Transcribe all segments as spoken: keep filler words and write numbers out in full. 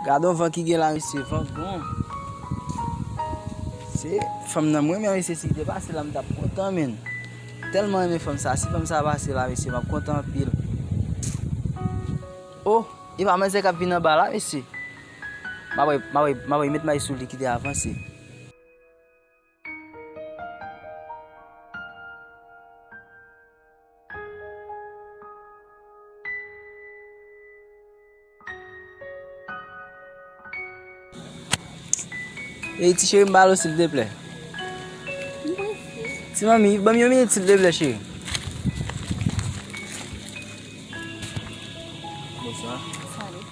Gade yon van ki gen la, mesye, van bon. Se fanm nan mwen, men mesye, si li te pase la, m t ap kontan, men. Tèlman renmen fanm sa, si fanm sa pase la, mesye, m ap kontan anpil. Oh, e pa manzè k ap vin anba la, mesye. M ap, m ap, m ap met may sou li, kite avanse. Ey, ti cheri, m ba l ou, silteplè. Ti manmi, ban m yon minit, silteplè, cheri. Bonswa. Salut.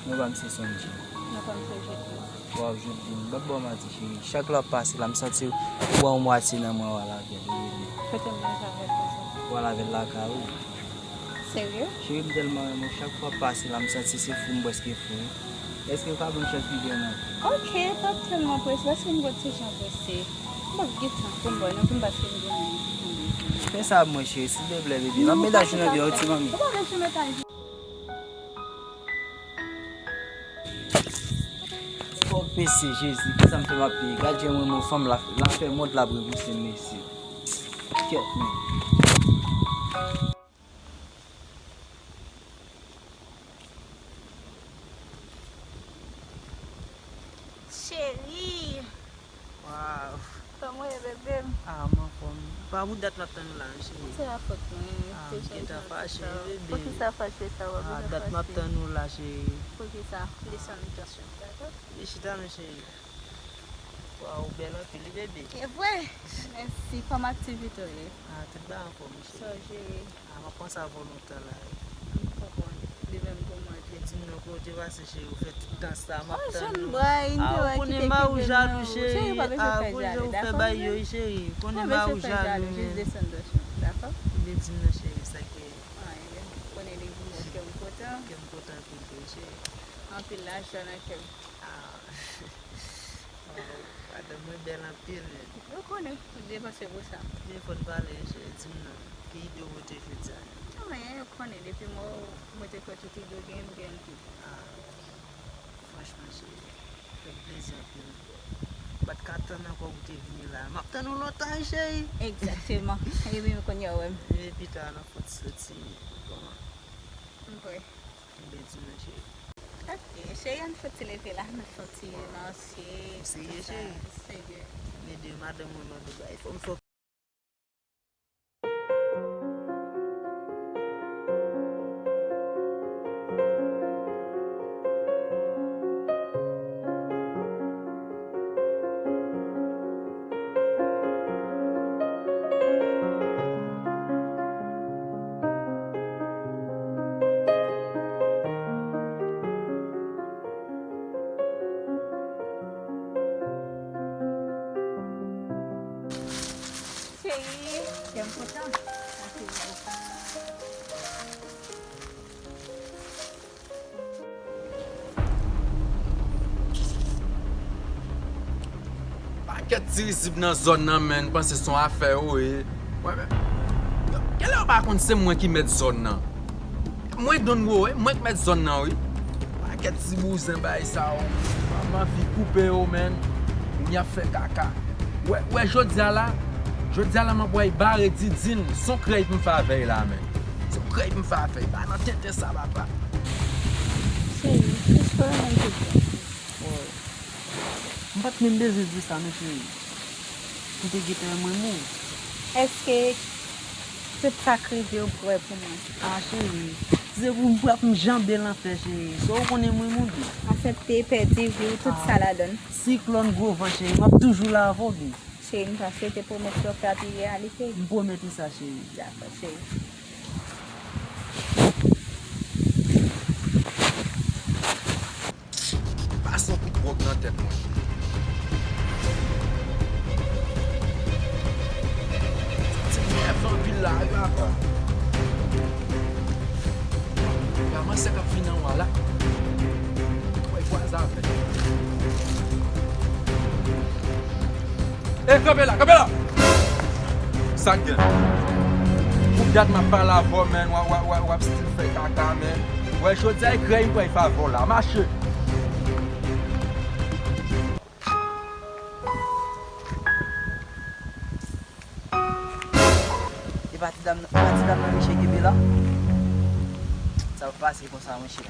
Non pa m se Sonji. Non pa m se Jacqueline. Waw, Jacqueline, m p ap ba w manti, cheri. Chak lè w ap pase la, m santi ou pran yon mwatye nan mwen, w al avè l, wi, wi. Kote m deja avè l konsa? W al avè l lakay ou. Serye? Cheri, m tèlman renmen w, chak fwa w ap pase la, m santi se fou, m prèske fou, wi. Èske w ka ban m chans li byen non? Ok, pa tèlman prese, paske m gon ti jan prese. M p ap gen tan pou m ba w non, pou m pase m gen moun ki konn li. Fè sa pou mwen, cheri, silteplè, baby. M ap mete ajoute nan byen, wi, ti manmi. Ou pa vle jounen ta. Fòk mesye, Jezi, kisa m fè m ap peye? Gad jan mwen, yon fanm la, la fè mond la ap rebouse m, mesye. Kèt, men. Cheri! Waw. Kòman w ye, bebe m? Ah, m anfòm. Pa pou dat m ap tann ou la, wi, cheri. Se pa fòt mwen, ah, m gentan fache, bebe. Poukisa fache sa, w ap gentan fache? Ah, dat m ap tann ou la, cheri. Poukisa? Desann tansyon, dakò? Vin chita non, cheri. Waw, ou bèl anpil, wi, bebe. E vre? Mèsi, kòman aktivite w ye? Ah, tout bagay anfòm, wi, cheri. Sa w jere? Ah, m ap panse avè w lontan la, wi. M konprann. De menm pou mwen tou. E di m non, kote w te pase, cheri, ou fè tout tan sa, m ap tann ou. Ah, ou konnen mari w jalou, cheri. Ah, ou konnen ou fè bagay yo, wi, cheri. Ou konnen mari w jalou, men. Jis desann tansyon, dakò? Ebyen, di m non, cheri, sa k ye? Anyen, ou konnen depi m wè w, kè m kontan. Kè m kontan anpil tou, cheri. Anpil lajwa nan kè m. Ah. Waw, madanm mwen bèl anpil, men. Yo konnen, m depanse pou sa. Men fò n pale, cheri, di m non. Ki ide w pote jodi a? Anyen, yo konnen, depi m wè w, mwen te kwè tout ide w genyen, m genyen l tou. Ah, franchman, cheri, fè m plezi anpil. M pa t ka tann ankò pou w te vini la. M ap tann ou lontan, cheri. Egzakteman. Epi kounye a w wè m. Epi pita nan fòt soti. Kòman? M prè. Ebyen, di m non, cheri. Ok, cheri, ann fè ti leve la, ann fè ti mache, tout sa. Serye, cheri? Serye. Men de madanm mwen mande w bagay, fò m fè w. Cheri, kè m kontan. Mèsi bokou. Pakèt ti rizib nan zòn nan, menn, panse se yon afè yo ye. Mwen menm, genlè yo pa konn se mwen ki mèt zòn nan. Mwen Don Gwo, wi, mwen k mèt zòn nan, wi. Pakèt ti bouzen bay sa yo. M anvi koupe yo, menn. Moun y ap fè kaka. Wè, wè, jodi a la, jodi a la, m ap wè bare Didin. Se yon krèy pou m fè avè l la, menn. Se yon krèy pou m fè avè l. Pa nan tenten sa, papa. Cheri, se sou mwen ki pran. Oh. M pa t menm bezwen di sa, non, cheri. M te gentan renmen w. Èske tout sa k rive w prè pou mwen? Ah, cheri, si se pou m prè pou m janbe lanfè, cheri. Sa w konnen m renmen w tou. Aksepte pèdi vi w, tout sa ladann. Siklòn, gwo van, cheri, m ap toujou la avè w, baby. Cheri, m ta swete pwomès sa w fè a pi reyalite. M pwomèt ou sa, cheri. Dakò, cheri. Pase yon kout gwòg nan tèt mwen. Ti nève anpil la, wi, papa. Gade manzè k ap vin anwo a la. Wè, vwazen avè l. E, kanpe la, kanpe la! Sa k gen? Pou dat m ap pale avè w, menn, w ap, w ap, w ap, w ap still fè kaka, menn. Wè, jodi a, e krèy m pral fè avè w la. Mache! Dam, ti dam nan, mesye, kenbe la. Sa ap pase konsa, monchè.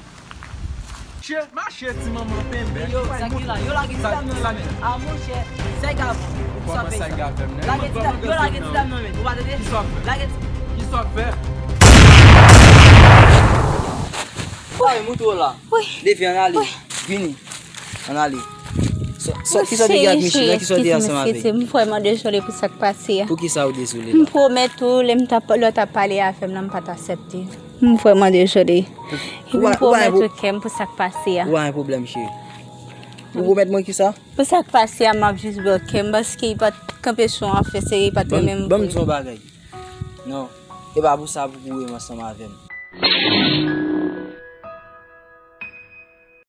Mache, mache, ti manman penbè. Yo, sa ki la? Yo lage ti dam nan men. A, monchè, sa y ka fè? Kòman sa y ka fè, m? Lage ti dam, yo lage ti dam nan men. Ou pa tande? Kisa w ap fè? Lage ti. Kisa w ap fè? Sa e moto la. Wi. Leve, ann ale. Wi. Vini. Ann ale. Sa, sa, kisa w te gen ak misye? Nan kisa w te ansanm avè l? M vrèman dezole pou sa k pase a. Poukisa w dezole la? M pwomèt ou, lè m t ap, lè w t ap pale avè m nan, m pa t aksepte. M vrèman dezole. Epi m pwomèt ou kè m pou sa k pase a. Ou pa gen pwoblèm, cheri. Ou pwomèt mwen kisa? Pou sa k pase a, m ap jis ba w kè m, paske li pa t kanpe sou yon afè serye, li pa t renmen m vre. Ban m di w yon bagay. Non, e pa pou sa pou kouri ansanm avè m.